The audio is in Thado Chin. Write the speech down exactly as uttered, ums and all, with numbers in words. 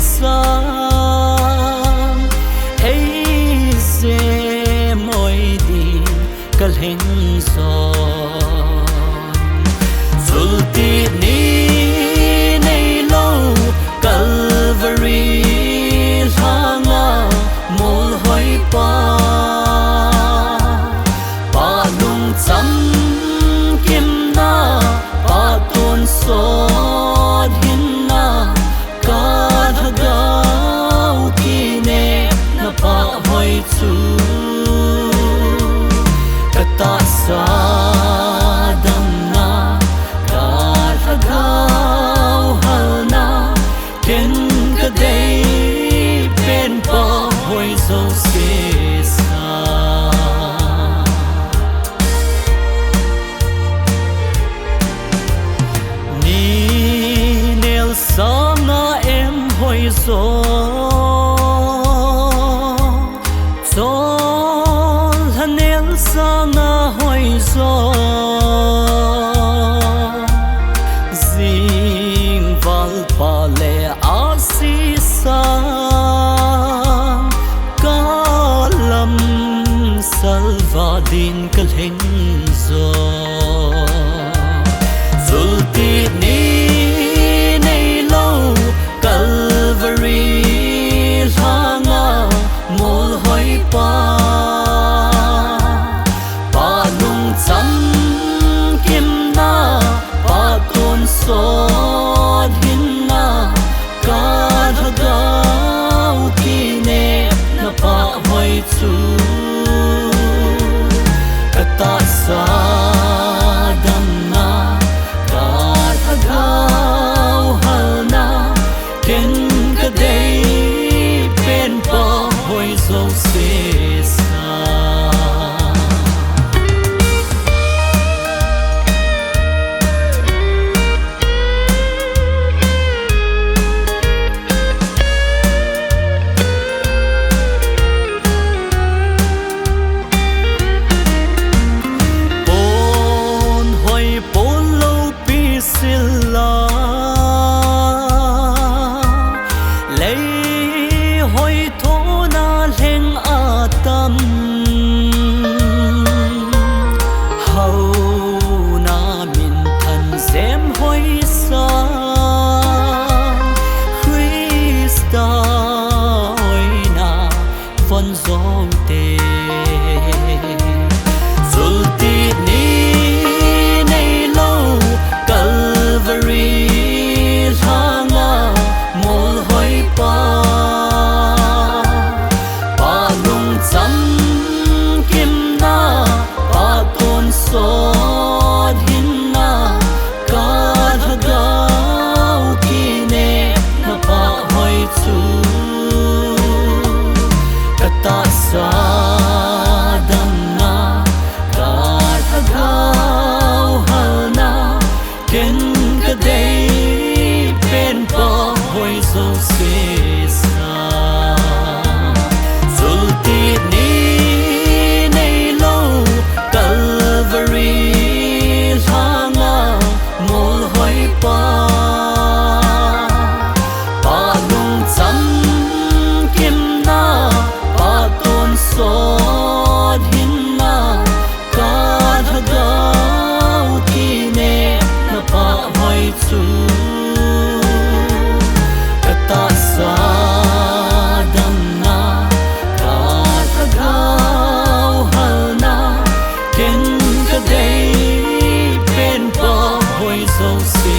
sang, ei sem oi ding ka lheng jo. Chultih ni neilou Calvary lhanga molhoi pa, Pa lungcham kimna, Pa tonsot hinna, ka lhagao kinepna pahhoi chu, ka tahsa damna, ka lhagao halna, ken ka dei pen pahhoi jouse sa. Ni nel sanga em hoi jo, chol lhanel sanga hoi jo, jingval pa le ahsi sang, ka lam salva din ka lheng jo. Chultih ni neilou Calvary lhanga molhoi pa, Pa lungcham kimna, Pa tonsot hinna, ka lhagao kinepna pahhoi chu, ka tahsa damna, ka lhagao halna, ken ka dei pen pahhoi jouse sa. Pon hoi pon loupi sila, lei hoi thona lheng atam, haona minthan sem hoi sa, Christa oina von joute. Chultih ni neilou Calvary lhanga molhoi pa, Pa lungcham kimna, Pa tonsot hinna, ka lhagao kinepna pahhoi chu, ka tahsa damna, ka lhagao halna, ken ka dei pen pahhoi jouse sa. Chultih ni neilou Calvary lhanga molhoi pa, Pa lungcham kimna, Pa tonsot hinna, ka lhagao kinepna pahhoi chu, ka tahsa damna, ka lhagao halna, ken ka dei pen pahhoi jouse